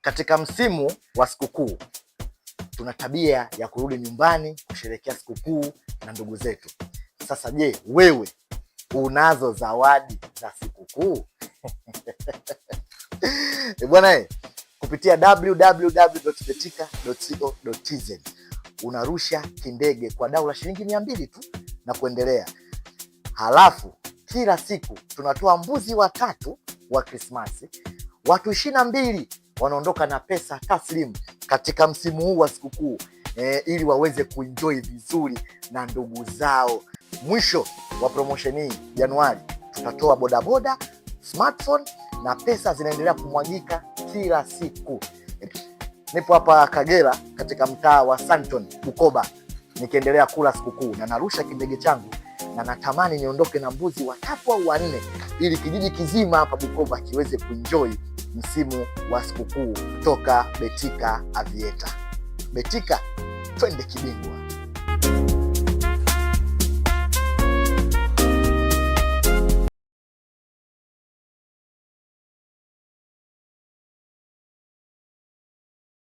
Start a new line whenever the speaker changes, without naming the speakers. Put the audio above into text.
Katika msimu wa sikukuu tuna tabia ya kurudi nyumbani kusherehekea sikukuu na ndugu zetu. Sasa je, wewe unazo zawadi za sikukuu? Bwana eh, kupitia www.betika.co.tz unarusha kindege kwa dau la shilingi 200 tu na kuendelea. Halafu kila siku tunatoa mbuzi watatu wa Krismasi, watu 22 wanaondoka na pesa taslimu katika msimu huu wa sikukuu ili waweze kuenjoy vizuri na ndugu zao. Mwisho wa promotion hii Januari tutatoa bodaboda, smartphone na pesa zinaendelea kumwagika kila siku. Nipo hapa Kagera katika mtaa wa Santon Bukoba, nikiendelea kula sikukuu na narusha kindege changu na natamani niondoke na mbuzi watatu au wanne ili kijiji kizima hapa Bukoba kiweze kuenjoy msimu wa sikukuu toka Betika Aviator. Betika, twende kibingwa.